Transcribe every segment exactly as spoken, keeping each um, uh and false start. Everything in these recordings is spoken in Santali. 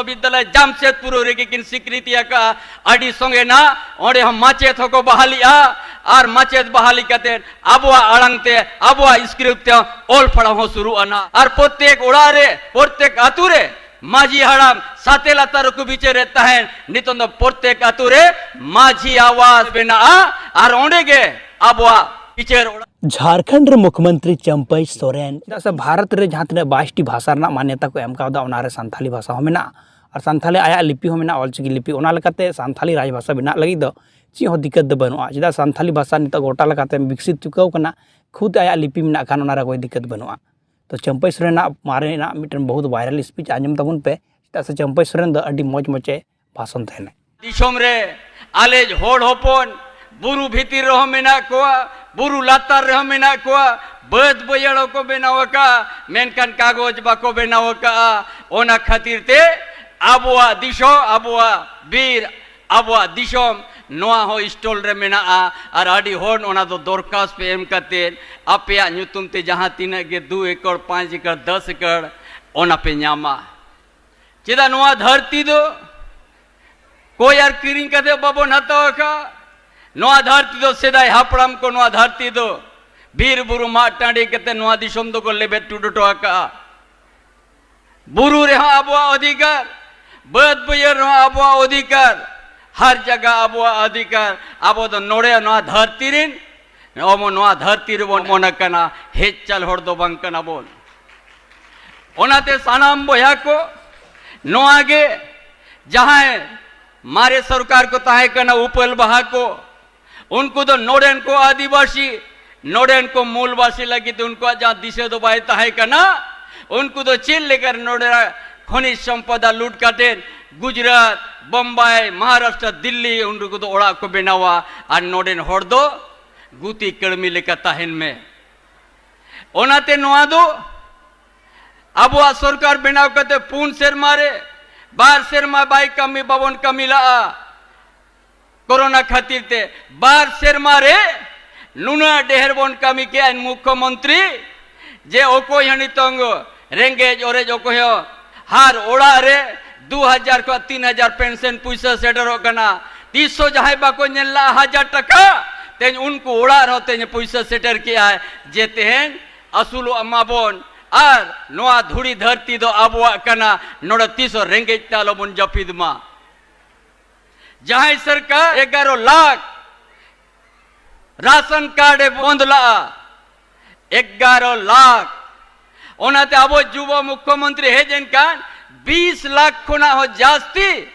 ᱵᱤᱥᱥᱚᱵᱤᱫᱽᱫᱟᱞᱚᱭ ᱡᱟᱢᱥᱮᱫᱽᱯᱩᱨ ᱨᱮᱜᱮ ᱠᱤᱱ ᱥᱤᱠᱨᱤᱛᱤ ᱟᱠᱟᱫᱼᱟ᱾ ᱟᱹᱰᱤ ᱥᱚᱸᱜᱮ ᱱᱟᱜ ᱚᱸᱰᱮ ᱦᱚᱸ ᱢᱟᱪᱮᱫ ᱦᱚᱸᱠᱚ ᱵᱟᱦᱟᱞᱤᱜᱼᱟ, ᱟᱨ ᱢᱟᱪᱮᱫ ᱵᱟᱦᱟᱞᱤ ᱠᱟᱛᱮ ᱟᱵᱚᱣᱟᱜ ᱟᱲᱟᱝ ᱛᱮ, ᱟᱵᱚᱣᱟᱜ script ᱛᱮ ᱚᱞ ᱯᱟᱲᱦᱟᱣ ᱦᱚᱸ ᱥᱩᱨᱩᱜᱼᱟ ᱱᱟᱜ᱾ ᱟᱨ ᱯᱨᱚᱛᱮᱠ ᱚᱲᱟᱜ ᱨᱮ, ᱯᱨᱚᱛᱮᱠ ᱟᱹᱛᱩ ᱨᱮ ᱢᱟᱹᱡᱷᱤ ᱦᱟᱲᱟᱢ ᱥᱟᱛᱮ ᱞᱟᱛᱟᱨ ᱨᱮᱠᱚ ᱵᱤᱪᱟᱹᱨᱮᱫ ᱛᱟᱦᱮᱸᱱ, ᱱᱤᱛᱚᱝ ᱫᱚ ᱯᱨᱚᱛᱮᱠ ᱟᱹᱛᱩ ᱨᱮ ᱢᱟᱹᱡᱷᱤ ᱟᱣᱟᱥ ᱢᱮᱱᱟᱜᱼᱟ, ᱟᱨ ᱚᱸᱰᱮ ᱜᱮ ᱟᱵᱚᱣᱟᱜ ᱵᱤᱪᱟᱹᱨ ᱚᱲᱟᱜ᱾ ᱡᱷᱟᱲᱠᱷᱚᱸᱰ ᱨᱮ ᱢᱩᱠᱷᱭᱚᱢᱚᱱᱛᱨᱤ ᱪᱟᱢᱯᱟᱭ ᱥᱚᱨᱮᱱ᱾ ᱪᱮᱫᱟᱜ ᱥᱮ ᱵᱷᱟᱨᱚᱛ ᱨᱮ ᱡᱟᱦᱟᱸ ᱛᱤᱱᱟᱹᱜ ᱵᱟᱭᱤᱥᱴᱤ ᱵᱷᱟᱥᱟ ᱨᱮᱱᱟᱜ ᱢᱟᱱᱭᱚᱛᱟ ᱠᱚ ᱮᱢ ᱠᱟᱣᱫᱟ, ᱚᱱᱟᱨᱮ ᱥᱟᱱᱛᱷᱟᱞᱤ ᱵᱷᱟᱥᱟ ᱦᱚᱸ ᱢᱮᱱᱟᱜᱼᱟ, ᱟᱨ ᱥᱟᱱᱛᱷᱟᱞᱤ ᱟᱭᱟᱜ ᱞᱤᱯᱤ ᱦᱚᱸ ᱢᱮᱱᱟᱜᱼᱟ, ᱚᱞᱪᱤᱠᱤ ᱞᱤᱯᱤ᱾ ᱚᱱᱟ ᱞᱮᱠᱟᱛᱮ ᱥᱟᱱᱛᱷᱟᱞᱤ ᱨᱟᱡᱽ ᱵᱷᱟᱥᱟ ᱵᱮᱱᱟᱜ ᱞᱟᱹᱜᱤᱫ ᱫᱚ ᱪᱮᱫ ᱦᱚᱸ ᱫᱤᱠᱠᱟᱛ ᱫᱚ ᱵᱟᱹᱱᱩᱜᱼᱟ᱾ ᱪᱮᱫᱟᱜ ᱥᱟᱱᱛᱷᱟᱞᱤ ᱵᱷᱟᱥᱟ ᱱᱤᱛᱚᱜ ᱜᱚᱴᱟ ᱞᱮᱠᱟᱛᱮ ᱵᱤᱠᱥᱤᱛ ᱪᱩᱠᱟᱹᱣ ᱠᱟᱱᱟ, ᱠᱷᱩᱫ ᱟᱭᱟᱜ ᱞᱤᱯᱤ ᱢᱮᱱᱟᱜ ᱠᱷᱟᱱ ᱚᱱᱟ ᱨᱮ ᱠᱳᱭ ᱫᱤᱠᱠᱟᱛ ᱵᱟᱹᱱᱩᱜᱼᱟ᱾ ᱛᱚ ᱪᱟᱢᱯᱟᱭ ᱥᱚᱨᱮᱱᱟᱜ ᱢᱟᱨᱮᱱᱟᱜ ᱢᱤᱫᱴᱮᱱ ᱵᱚᱦᱩᱛ viral speech ᱟᱸᱡᱚᱢ ᱛᱟᱵᱚᱱ ᱯᱮ, ᱪᱮᱫᱟᱜ ᱥᱮ ᱪᱟᱢᱯᱟᱭ ᱥᱚᱨᱮᱱ ᱫᱚ ᱟᱹᱰᱤ ᱢᱚᱡᱽ ᱢᱚᱡᱽ ᱮ ᱵᱷᱟᱥᱚᱱ ᱛᱟᱦᱮᱱᱟ᱾ ᱫᱤᱥᱚᱢ ᱨᱮ ᱟᱞᱮ ᱦᱚᱲ ᱦᱚᱯᱚᱱ ᱵᱩᱨᱩ ᱵᱷᱤᱛᱤᱨ ᱨᱮᱦᱚᱸ ᱢᱮᱱᱟᱜ ᱠᱚᱣᱟ, ᱵᱩᱨᱩ ᱞᱟᱛᱟᱨ ᱨᱮᱦᱚᱸ ᱢᱮᱱᱟᱜ ᱠᱚᱣᱟ, ᱵᱟᱹᱫᱽ ᱵᱟᱹᱭᱦᱟᱹᱲ ᱦᱚᱸᱠᱚ ᱵᱮᱱᱟᱣ ᱟᱠᱟᱫᱼᱟ, ᱢᱮᱱᱠᱷᱟᱱ ᱠᱟᱜᱚᱡᱽ ᱵᱟᱠᱚ ᱵᱮᱱᱟᱣ ᱟᱠᱟᱫᱼᱟ᱾ ᱚᱱᱟ ᱠᱷᱟᱹᱛᱤᱨ ᱛᱮ ᱟᱵᱚᱣᱟᱜ ᱫᱤᱥᱚᱢ, ᱟᱵᱚᱣᱟᱜ ᱵᱤᱨ, ᱟᱵᱚᱣᱟᱜ ᱫᱤᱥᱚᱢ ᱱᱚᱣᱟ ᱦᱚᱸ stall ᱨᱮ ᱢᱮᱱᱟᱜᱼᱟ᱾ ᱟᱨ ᱟᱹᱰᱤ ᱦᱚᱲ ᱚᱱᱟ ᱫᱚ ᱫᱚᱨᱠᱷᱟᱥ ᱯᱮ ᱮᱢ ᱠᱟᱛᱮᱫ ᱟᱯᱮᱭᱟᱜ ᱧᱩᱛᱩᱢ ᱛᱮ ᱡᱟᱦᱟᱸ ᱛᱤᱱᱟᱹᱜ ᱜᱮ ᱫᱩ ᱮᱠᱚᱨ, ᱯᱟᱸᱪ ᱮᱠᱚᱨ, ᱫᱚᱥ ᱮᱠᱚᱨ ᱚᱱᱟ ᱯᱮ ᱧᱟᱢᱟ᱾ ᱪᱮᱫᱟᱜ ᱱᱚᱣᱟ ᱫᱷᱟᱹᱨᱛᱤ ᱫᱚ ᱠᱚᱭ ᱟᱨ ᱠᱤᱨᱤᱧ ᱠᱟᱛᱮ ᱵᱟᱵᱚᱱ ᱦᱟᱛᱟᱣ ᱟᱠᱟᱫᱼᱟ? ᱱᱚᱣᱟ ᱫᱷᱟᱹᱨᱛᱤ ᱫᱚ ᱥᱮᱫᱟᱭ ᱦᱟᱯᱲᱟᱢ ᱠᱚ ᱱᱚᱣᱟ ᱫᱷᱟᱹᱨᱛᱤ ᱫᱚ ᱵᱤᱨ ᱵᱩᱨᱩ ᱢᱟᱜ ᱴᱟᱺᱰᱤ ᱠᱟᱛᱮ ᱱᱚᱣᱟ ᱫᱤᱥᱚᱢ ᱫᱚᱠᱚ ᱞᱮᱵᱮᱫ ᱴᱩᱰᱩ ᱦᱚᱴᱚ ᱟᱠᱟᱫᱼᱟ᱾ ᱵᱩᱨᱩ ᱨᱮᱦᱚᱸ ᱟᱵᱚᱣᱟᱜ ᱚᱫᱷᱤᱠᱟᱨ, ᱵᱟᱹᱫᱽ ᱵᱟᱹᱭᱦᱟᱹᱲ ᱨᱮᱦᱚᱸ ᱟᱵᱚᱣᱟᱜ ᱚᱫᱷᱤᱠᱟᱨ, ᱦᱟᱨ ᱡᱟᱭᱜᱟ ᱟᱵᱚᱣᱟᱜ ᱚᱫᱷᱤᱠᱟᱨ᱾ ᱟᱵᱚ ᱫᱚ ᱱᱚᱰᱮ ᱱᱚᱣᱟ ᱫᱷᱟᱹᱨᱛᱤ ᱨᱮᱱ, ᱟᱵᱚ ᱱᱚᱣᱟ ᱫᱷᱟᱹᱨᱛᱤ ᱨᱮᱵᱚᱱ ᱚᱢᱚᱱ ᱟᱠᱟᱱᱟ, ᱦᱮᱡ ᱪᱟᱞ ᱦᱚᱲ ᱫᱚ ᱵᱟᱝ ᱠᱟᱱᱟ ᱵᱚᱱ᱾ ᱚᱱᱟᱛᱮ ᱥᱟᱱᱟᱢ ᱵᱚᱭᱦᱟ ᱠᱚ, ᱱᱚᱣᱟ ᱜᱮ ᱡᱟᱦᱟᱸᱭ ᱢᱟᱨᱮ ᱥᱚᱨᱠᱟᱨ ᱠᱚ ᱛᱟᱦᱮᱸ ᱠᱟᱱᱟ, ᱩᱯᱟᱹᱞ ᱵᱟᱦᱟ ᱠᱚ, ᱩᱱᱠᱩ ᱫᱚ ᱱᱚᱰᱮᱱ ᱠᱚ ᱟᱹᱫᱤᱵᱟᱹᱥᱤ, ᱱᱚᱰᱮᱱ ᱠᱚ ᱢᱩᱞᱵᱟᱹᱥᱤ ᱞᱟᱹᱜᱤᱫ ᱩᱱᱠᱩᱣᱟᱜ ᱡᱟᱦᱟᱸ ᱫᱤᱥᱟᱹ ᱫᱚ ᱵᱟᱭ ᱛᱟᱦᱮᱸ ᱠᱟᱱᱟ᱾ ᱩᱱᱠᱩ ᱫᱚ ᱪᱮᱫ ᱞᱮᱠᱟ ᱱᱚᱰᱮᱱᱟᱜ ᱠᱷᱚᱱᱤᱡᱽ ᱥᱚᱢᱯᱚᱫᱟ ᱞᱩᱴ ᱠᱟᱛᱮᱫ ᱜᱩᱡᱽᱨᱟᱴ, ᱵᱚᱢᱵᱟᱭ, ᱢᱚᱦᱟᱨᱟᱥᱴᱨᱚ, ᱫᱤᱞᱞᱤ ᱩᱱᱠᱩ ᱫᱚ ᱚᱲᱟᱜ ᱠᱚ ᱵᱮᱱᱟᱣᱟ, ᱟᱨ ᱱᱚᱰᱮᱱ ᱦᱚᱲ ᱫᱚ ᱜᱩᱛᱤ ᱠᱟᱹᱲᱢᱤ ᱞᱮᱠᱟ ᱛᱟᱦᱮᱱ ᱢᱮ᱾ ᱚᱱᱟᱛᱮ ᱱᱚᱣᱟ ᱫᱚ ᱟᱵᱚᱣᱟᱜ ᱥᱚᱨᱠᱟᱨ ᱵᱮᱱᱟᱣ ᱠᱟᱛᱮ ᱯᱩᱱ ᱥᱮᱨᱢᱟ ᱨᱮ ᱵᱟᱨ ᱥᱮᱨᱢᱟ ᱵᱟᱭ ᱠᱟᱹᱢᱤ, ᱵᱟᱵᱚᱱ ᱠᱟᱹᱢᱤ ᱞᱟᱜᱼᱟ᱾ ᱠᱳᱨᱳᱱᱟ ᱠᱷᱟᱹᱛᱤᱨ ᱛᱮ ᱵᱟᱨ ᱥᱮᱨᱢᱟ ᱨᱮ ᱱᱩᱱᱟᱹᱜ ᱰᱷᱮᱨ ᱵᱚᱱ ᱠᱟᱹᱢᱤ ᱠᱮᱜᱼᱟ ᱢᱩᱠᱠᱷᱚ ᱢᱚᱱᱛᱨᱤ, ᱡᱮ ᱚᱠᱚᱭ ᱦᱚᱸ ᱱᱤᱛᱚᱝ ᱨᱮᱸᱜᱮᱡ ᱚᱨᱮᱡ ᱚᱠᱚᱭ ᱦᱚᱸ ᱦᱟᱨ ᱚᱲᱟᱜ ᱨᱮ ᱫᱩ ᱦᱟᱡᱟᱨ ᱠᱷᱚᱱ ᱛᱤᱱ ᱦᱟᱡᱟᱨ ᱯᱮᱱᱥᱚᱱ ᱯᱩᱭᱥᱟᱹ ᱥᱮᱴᱮᱨᱚᱜ ᱠᱟᱱᱟ᱾ ᱛᱤᱥ ᱦᱚᱸ ᱡᱟᱦᱟᱸᱭ ᱵᱟᱠᱚ ᱧᱮᱞ ᱞᱟᱜᱼᱟ ᱦᱟᱡᱟᱨ ᱴᱟᱠᱟ, ᱛᱮᱦᱮᱧ ᱩᱱᱠᱩ ᱚᱲᱟᱜ ᱨᱮᱦᱚᱸ ᱛᱮᱦᱮᱧ ᱯᱩᱭᱥᱟᱹ ᱥᱮᱴᱮᱨ ᱠᱮᱜᱼᱟᱭ, ᱡᱮ ᱛᱮᱦᱮᱧ ᱟᱹᱥᱩᱞᱚᱜ ᱢᱟᱵᱚᱱ ᱟᱨ ᱱᱚᱣᱟ ᱫᱷᱩᱲᱤ ᱫᱷᱟᱹᱨᱛᱤ ᱫᱚ ᱟᱵᱚᱣᱟᱜ ᱠᱟᱱᱟ, ᱱᱚᱰᱮ ᱛᱤᱥ ᱦᱚᱸ ᱨᱮᱸᱜᱮᱡ ᱛᱮ ᱟᱞᱚᱵᱚᱱ ᱡᱟᱹᱯᱤᱫ ᱢᱟ᱾ ᱡᱟᱦᱟᱸᱭ ᱥᱚᱨᱠᱟᱨ ᱮᱜᱟᱨᱚ ᱞᱟᱠᱷ ᱨᱟᱥᱚᱱ ᱠᱟᱨᱰ ᱮ ᱵᱚᱱᱫ ᱞᱟᱜᱼᱟ, ᱮᱜᱟᱨᱚ ᱞᱟᱠᱷ᱾ ᱚᱱᱟᱛᱮ ᱟᱵᱚ ᱡᱩᱵᱚ ᱢᱩᱠᱷᱭᱚᱢᱚᱱᱛᱨᱤ ᱦᱮᱡ ᱮᱱ ᱠᱷᱟᱱ ᱵᱤᱥ ᱞᱟᱠᱷ ᱠᱷᱚᱱᱟᱜ ᱦᱚᱸ ᱡᱟᱹᱥᱛᱤ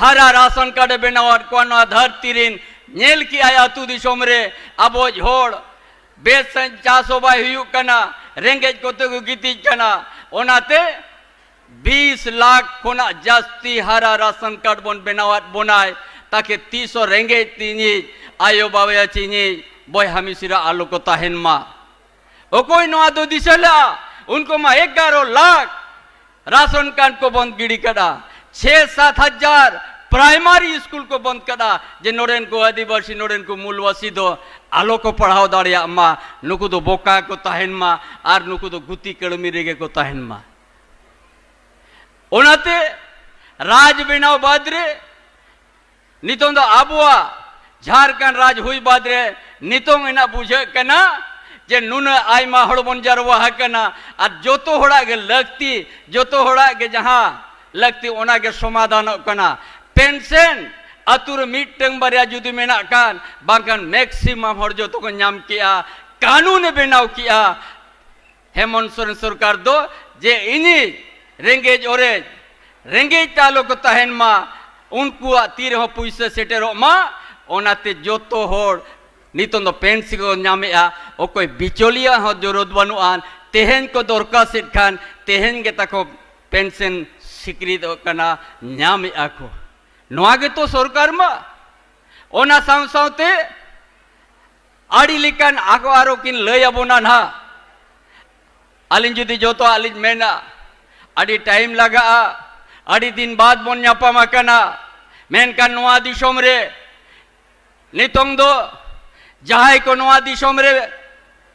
ᱦᱟᱨᱟ ᱨᱟᱥᱚᱱ ᱠᱟᱨᱰ ᱮ ᱵᱮᱱᱟᱣᱟᱫ ᱠᱚᱣᱟ᱾ ᱱᱚᱣᱟ ᱫᱷᱟᱹᱨᱛᱤ ᱨᱮᱱ ᱧᱮᱞ ᱠᱮᱜᱼᱟᱭ, ᱟᱹᱛᱩ ᱫᱤᱥᱚᱢ ᱨᱮ ᱟᱵᱚ ᱦᱚᱲ ᱵᱮᱥ ᱥᱟᱺᱦᱤᱡ ᱪᱟᱥ ᱦᱚᱸ ᱵᱟᱭ ᱦᱩᱭᱩᱜ ᱠᱟᱱᱟ, ᱨᱮᱸᱜᱮᱡ ᱠᱚᱛᱮ ᱠᱚ ᱜᱤᱛᱤᱡ ᱠᱟᱱᱟ᱾ ᱚᱱᱟᱛᱮ ᱵᱤᱥ ᱞᱟᱠᱷ ᱠᱷᱚᱱᱟᱜ ᱡᱟᱹᱥᱛᱤ ᱦᱟᱨᱟ ᱨᱟᱥᱚᱱ ᱠᱟᱨᱰ ᱵᱚᱱ ᱵᱮᱱᱟᱣᱟᱫ ᱵᱚᱱᱟᱭ, ᱛᱟᱠᱮ ᱛᱤᱥ ᱦᱚᱸ ᱨᱮᱸᱜᱮᱡ ᱛᱤᱧᱤᱡ ᱟᱭᱳ ᱵᱟᱵᱟ ᱪᱤᱧᱤᱡ ᱵᱚᱭᱦᱟ ᱢᱤᱥᱨᱟ ᱟᱞᱚ ᱠᱚ ᱛᱟᱦᱮᱱ ᱢᱟ᱾ ᱚᱠᱚᱭ ᱱᱚᱣᱟ ᱫᱚ ᱫᱤᱥᱟᱹ ᱞᱮᱜᱼᱟ? ᱩᱱᱠᱩ ᱢᱟ ᱮᱜᱟᱨᱚ ᱞᱟᱠᱷ ᱨᱟᱥᱚᱱ ᱠᱟᱨᱰ ᱠᱚ ᱵᱚᱱᱫ ᱜᱤᱰᱤ ᱠᱟᱫᱟ, ᱪᱷᱮ ᱥᱟᱛ ᱦᱟᱡᱟᱨ ᱯᱨᱟᱭᱢᱟᱨᱤ ᱥᱠᱩᱞ ᱠᱚ ᱵᱚᱱᱫ ᱠᱟᱫᱟ, ᱡᱮ ᱱᱚᱰᱮᱱ ᱠᱚ ᱟᱹᱫᱤᱵᱟᱹᱥᱤ, ᱱᱚᱰᱮᱱ ᱠᱚ ᱢᱩᱞᱵᱟᱹᱥᱤ ᱫᱚ ᱟᱞᱚ ᱠᱚ ᱯᱟᱲᱦᱟᱣ ᱫᱟᱲᱮᱭᱟᱜ ᱢᱟ, ᱱᱩᱠᱩ ᱫᱚ ᱵᱚᱠᱟ ᱠᱚ ᱛᱟᱦᱮᱱ ᱢᱟ ᱟᱨ ᱱᱩᱠᱩ ᱫᱚ ᱜᱩᱛᱤ ᱠᱟᱹᱲᱢᱤ ᱨᱮᱜᱮ ᱠᱚ ᱛᱟᱦᱮᱱ ᱢᱟ᱾ ᱚᱱᱟᱛᱮ ᱨᱟᱡᱽ ᱵᱮᱱᱟᱣ ᱵᱟᱫᱽ ᱨᱮ ᱱᱤᱛᱚᱝ ᱫᱚ ᱟᱵᱚᱣᱟᱜ ᱡᱷᱟᱨᱠᱷᱚᱸᱰ ᱨᱟᱡᱽ ᱦᱩᱭ ᱵᱟᱫᱽ ᱨᱮ ᱱᱤᱛᱚᱝ ᱤᱱᱟᱹᱜ ᱵᱩᱡᱷᱟᱹᱜ ᱠᱟᱱᱟ ᱡᱮ ᱱᱩᱱᱟᱹᱜ ᱟᱭᱢᱟ ᱦᱚᱲ ᱵᱚᱱ ᱡᱟᱨᱣᱟ ᱟᱠᱟᱱᱟ ᱟᱨ ᱡᱚᱛᱚ ᱦᱚᱲᱟᱜ ᱜᱮ ᱞᱟᱹᱠᱛᱤ, ᱡᱚᱛᱚ ᱦᱚᱲᱟᱜ ᱜᱮ ᱡᱟᱦᱟᱸ ᱞᱟᱹᱠᱛᱤ ᱚᱱᱟ ᱜᱮ ᱥᱚᱢᱟᱫᱷᱟᱱᱚᱜ ᱠᱟᱱᱟ᱾ ᱯᱮᱱᱥᱚᱱ ᱟᱹᱛᱩ ᱨᱮ ᱢᱤᱫᱴᱟᱝ ᱵᱟᱨᱭᱟ ᱡᱩᱫᱤ ᱢᱮᱱᱟᱜ ᱠᱷᱟᱱ, ᱵᱟᱝᱠᱷᱟᱱ ᱢᱮᱠᱥᱤᱢᱟᱢ ᱦᱚᱲ ᱡᱚᱛᱚ ᱠᱚ ᱧᱟᱢ ᱠᱮᱜᱼᱟ, ᱠᱟᱹᱱᱩᱱᱮ ᱵᱮᱱᱟᱣ ᱠᱮᱜᱼᱟ᱾ ᱦᱮᱢᱚᱱᱛ ᱥᱚᱨᱮᱱ ᱥᱚᱨᱠᱟᱨ ᱫᱚ ᱡᱮ ᱤᱧᱤᱡ ᱨᱮᱸᱜᱮᱡ ᱚᱨᱮᱡ, ᱨᱮᱸᱜᱮᱡ ᱛᱮ ᱟᱞᱚ ᱠᱚ ᱛᱟᱦᱮᱱ ᱢᱟ, ᱩᱱᱠᱩᱣᱟᱜ ᱛᱤ ᱨᱮᱦᱚᱸ ᱯᱩᱭᱥᱟᱹ ᱥᱮᱴᱮᱨᱚᱜ ᱢᱟ, ᱚᱱᱟᱛᱮ ᱡᱚᱛᱚ ᱦᱚᱲ ᱱᱤᱛᱚᱝ ᱫᱚ ᱯᱮᱱᱥᱤ ᱠᱚ ᱧᱟᱢᱮᱜᱼᱟ᱾ ᱚᱠᱚᱭ ᱵᱤᱪᱚᱞᱤᱭᱟᱹ ᱦᱚᱸ ᱡᱚᱨᱩᱨ ᱵᱟᱹᱱᱩᱜᱼᱟ᱾ ᱛᱮᱦᱮᱧ ᱠᱚ ᱫᱚᱨᱠᱟᱥᱮᱫ ᱠᱷᱟᱱ ᱛᱮᱦᱮᱧ ᱜᱮ ᱛᱟᱠᱚ ᱯᱮᱱᱥᱚᱱ ᱥᱤᱠᱨᱤᱛᱚᱜ ᱠᱟᱱᱟ, ᱧᱟᱢᱮᱜᱼᱟ ᱠᱚ᱾ ᱱᱚᱣᱟ ᱜᱮᱛᱚ ᱥᱚᱨᱠᱟᱨ ᱢᱟ᱾ ᱚᱱᱟ ᱥᱟᱶ ᱥᱟᱶᱛᱮ ᱟᱹᱰᱤ ᱞᱮᱠᱟᱱ ᱟᱠᱚ ᱟᱨᱚ ᱠᱤᱱ ᱞᱟᱹᱭ ᱟᱵᱚᱱᱟ ᱱᱟᱦᱟᱜ᱾ ᱟᱹᱞᱤᱧ ᱡᱩᱫᱤ ᱡᱚᱛᱚᱣᱟᱜ ᱞᱤᱧ ᱢᱮᱱᱟ, ᱟᱹᱰᱤ ᱴᱟᱭᱤᱢ ᱞᱟᱜᱟᱜᱼᱟ, ᱟᱹᱰᱤ ᱫᱤᱱ ᱵᱟᱫᱽ ᱵᱚᱱ ᱧᱟᱯᱟᱢ ᱟᱠᱟᱱᱟ᱾ ᱢᱮᱱᱠᱷᱟᱱ ᱱᱚᱣᱟ ᱫᱤᱥᱚᱢ ᱨᱮ ᱱᱤᱛᱚᱝ ᱫᱚ ᱡᱟᱦᱟᱸᱭ ᱠᱚ ᱱᱚᱣᱟ ᱫᱤᱥᱚᱢ ᱨᱮ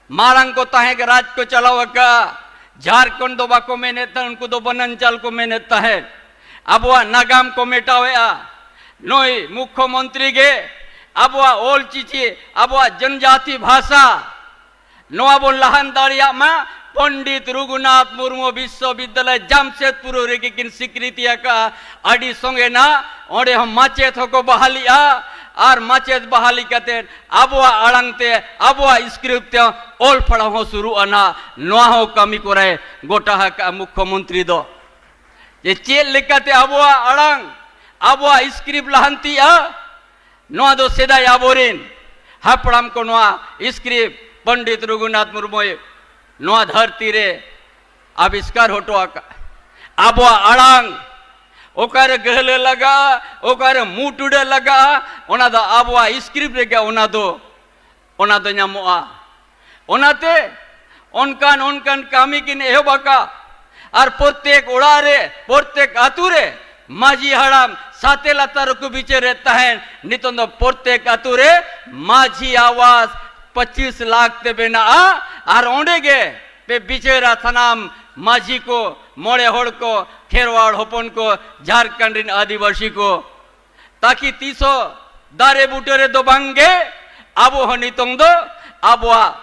ᱢᱟᱨᱟᱝ ᱠᱚ ᱛᱟᱦᱮᱸ ᱠᱟᱱᱟ, ᱨᱟᱡᱽ ᱠᱚ ᱪᱟᱞᱟᱣ ᱟᱠᱟᱫᱼᱟ, ᱡᱷᱟᱲᱠᱷᱚᱸᱰ ᱫᱚ ᱵᱟᱠᱚ ᱢᱮᱱᱮᱫ ᱛᱟᱦᱮᱸᱫ, ᱩᱱᱠᱩ ᱫᱚ ᱵᱚᱱᱟᱧᱪᱟᱞ ᱠᱚ ᱢᱮᱱᱮᱫ ᱛᱟᱦᱮᱸᱫ᱾ ᱟᱵᱚᱣᱟᱜ ᱱᱟᱜᱟᱢ ᱠᱚ ᱢᱮᱴᱟᱣᱮᱫᱼᱟ᱾ ᱱᱩᱭ ᱢᱩᱠᱷᱭᱚᱢᱚᱱᱛᱨᱤ ᱜᱮ ᱟᱵᱚᱣᱟᱜ ᱚᱞ ᱪᱤᱠᱤ, ᱟᱵᱚᱣᱟᱜ ᱡᱚᱱᱡᱟᱛᱤ ᱵᱷᱟᱥᱟ, ᱱᱚᱣᱟ ᱵᱚᱱ ᱞᱟᱦᱟᱱ ᱫᱟᱲᱮᱭᱟᱜ ᱢᱟ᱾ ᱯᱚᱱᱰᱤᱛ ᱨᱚᱜᱷᱩᱱᱟᱛᱷ ᱢᱩᱨᱢᱩ ᱵᱤᱥᱥᱚᱵᱤᱫᱽᱫᱟᱞᱚᱭ ᱡᱟᱢᱥᱮᱫᱽᱯᱩᱨ ᱨᱮᱜᱮ ᱠᱤᱱ ᱥᱤᱠᱨᱤᱛᱤ ᱟᱠᱟᱫᱼᱟ᱾ ᱟᱹᱰᱤ ᱥᱚᱸᱜᱮ ᱱᱟᱜ ᱚᱸᱰᱮ ᱦᱚᱸ ᱢᱟᱪᱮᱫ ᱦᱚᱸᱠᱚ ᱵᱟᱦᱟᱞᱤᱜᱼᱟ, ᱟᱨ ᱢᱟᱪᱮᱫ ᱵᱟᱦᱟᱞᱤ ᱠᱟᱛᱮ ᱟᱵᱚᱣᱟᱜ ᱟᱲᱟᱝ ᱛᱮ, ᱟᱵᱚᱣᱟᱜ script ᱛᱮ ᱚᱞ ᱯᱟᱲᱦᱟᱣ ᱦᱚᱸ ᱥᱩᱨᱩᱜᱼᱟ ᱱᱟᱜ᱾ ᱱᱚᱣᱟ ᱦᱚᱸ ᱠᱟᱹᱢᱤ ᱠᱚᱨᱟᱭ ᱜᱚᱴᱟ ᱟᱠᱟᱫᱼᱟ ᱢᱩᱠᱷᱭᱚᱢᱚᱱᱛᱨᱤ ᱫᱚ, ᱡᱮ ᱪᱮᱫ ᱞᱮᱠᱟᱛᱮ ᱟᱵᱚᱣᱟᱜ ᱟᱲᱟᱝ, ᱟᱵᱚᱣᱟᱜ script ᱞᱟᱦᱟᱱᱛᱤᱜᱼᱟ᱾ ᱱᱚᱣᱟ ᱫᱚ ᱥᱮᱫᱟᱭ ᱟᱵᱚᱨᱮᱱ ᱦᱟᱯᱲᱟᱢ ᱠᱚ ᱱᱚᱣᱟ script ᱯᱚᱱᱰᱤᱛ ᱨᱚᱜᱷᱩᱱᱟᱛᱷ ᱢᱩᱨᱢᱩᱭ ᱱᱚᱣᱟ ᱫᱷᱟᱹᱨᱛᱤ ᱨᱮ ᱟᱵᱤᱥᱠᱟᱨ ᱦᱚᱴᱚ ᱟᱠᱟᱫᱼᱟ᱾ ᱟᱵᱚᱣᱟᱜ ᱟᱲᱟᱝ ᱚᱠᱟᱨᱮ ᱜᱟᱹᱦᱞᱟᱹ ᱞᱟᱜᱟᱜᱼᱟ, ᱚᱠᱟᱨᱮ ᱢᱩ ᱴᱩᱰᱟᱹᱜ ᱞᱟᱜᱟᱜᱼᱟ, ᱚᱱᱟ ᱫᱚ ᱟᱵᱚᱣᱟᱜ script ᱨᱮᱜᱮ ᱚᱱᱟ ᱫᱚ, ᱚᱱᱟ ᱫᱚ ᱧᱟᱢᱚᱜᱼᱟ᱾ ᱚᱱᱟᱛᱮ ᱚᱱᱠᱟᱱ ᱚᱱᱠᱟᱱ ᱠᱟᱹᱢᱤ ᱠᱤᱱ ᱮᱦᱚᱵ ᱟᱠᱟᱫ, ᱟᱨ ᱯᱨᱚᱛᱮᱠ ᱚᱲᱟᱜ ᱨᱮ, ᱯᱨᱚᱛᱮᱠ ᱟᱹᱛᱩ ᱨᱮ ᱢᱟᱹᱡᱷᱤ ᱦᱟᱲᱟᱢ ᱥᱟᱛᱮ ᱞᱟᱛᱟᱨ ᱨᱮᱠᱚ ᱵᱤᱪᱟᱹᱨᱮᱫ ᱛᱟᱦᱮᱸᱱ᱾ ᱱᱤᱛᱚᱝ ᱫᱚ ᱯᱨᱚᱛᱮᱠ ᱟᱹᱛᱩ ᱨᱮ ᱢᱟᱹᱡᱷᱤ ᱟᱣᱟᱥ ᱯᱚᱸᱪᱤᱥ ᱞᱟᱠᱷ ᱛᱮ ᱵᱮᱱᱟᱜᱼᱟ, ᱟᱨ ᱚᱸᱰᱮ ᱜᱮ ᱯᱮ ᱵᱤᱪᱟᱹᱨᱟ ᱥᱟᱱᱟᱢ ᱢᱟᱹᱡᱷᱤ ᱠᱚ, ᱢᱚᱬᱮ ᱦᱚᱲ ᱠᱚ, ᱠᱷᱮᱨᱣᱟᱲ ᱦᱚᱯᱚᱱ ᱠᱚ, ᱡᱷᱟᱲᱠᱷᱚᱸᱰ ᱨᱮᱱ ᱟᱹᱫᱤᱵᱟᱹᱥᱤ ᱠᱚ᱾ ᱛᱟᱠᱤ ᱛᱤᱥ ᱦᱚᱸ ᱫᱟᱨᱮ ᱵᱩᱴᱟᱹ ᱨᱮᱫᱚ ᱵᱟᱝᱜᱮ, ᱟᱵᱚ ᱦᱚᱸ ᱱᱤᱛᱚᱝ ᱫᱚ ᱟᱵᱚᱣᱟᱜ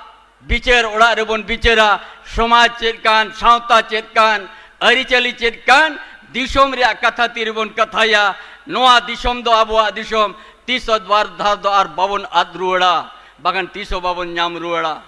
ᱵᱤᱪᱟᱹᱨ ᱚᱲᱟᱜ ᱨᱮᱵᱚᱱ ᱵᱤᱪᱟᱹᱨᱟ᱾ ᱥᱚᱢᱟᱡᱽ ᱪᱮᱫ ᱠᱟᱱ, ᱥᱟᱶᱛᱟ ᱪᱮᱫ ᱠᱟᱱ, ᱟᱹᱨᱤᱪᱟᱹᱞᱤ ᱪᱮᱫ ᱠᱟᱱ, ᱫᱤᱥᱚᱢ ᱨᱮᱭᱟᱜ ᱠᱟᱛᱷᱟ ᱛᱤᱨᱮᱵᱚᱱ ᱠᱟᱛᱷᱟᱭᱟ᱾ ᱱᱚᱣᱟ ᱫᱤᱥᱚᱢ ᱫᱚ ᱟᱵᱚᱣᱟᱜ ᱫᱤᱥᱚᱢ, ᱛᱤᱥ ᱦᱚᱸ ᱵᱟᱨ ᱫᱷᱟᱣ ᱫᱚ ᱟᱨ ᱵᱟᱵᱚᱱ ᱟᱫ ᱨᱩᱣᱟᱹᱲᱟ, ᱵᱟᱠᱷᱟᱱ ᱛᱤᱥ ᱦᱚᱸ ᱵᱟᱵᱚᱱ ᱧᱟᱢ ᱨᱩᱣᱟᱹᱲᱟ᱾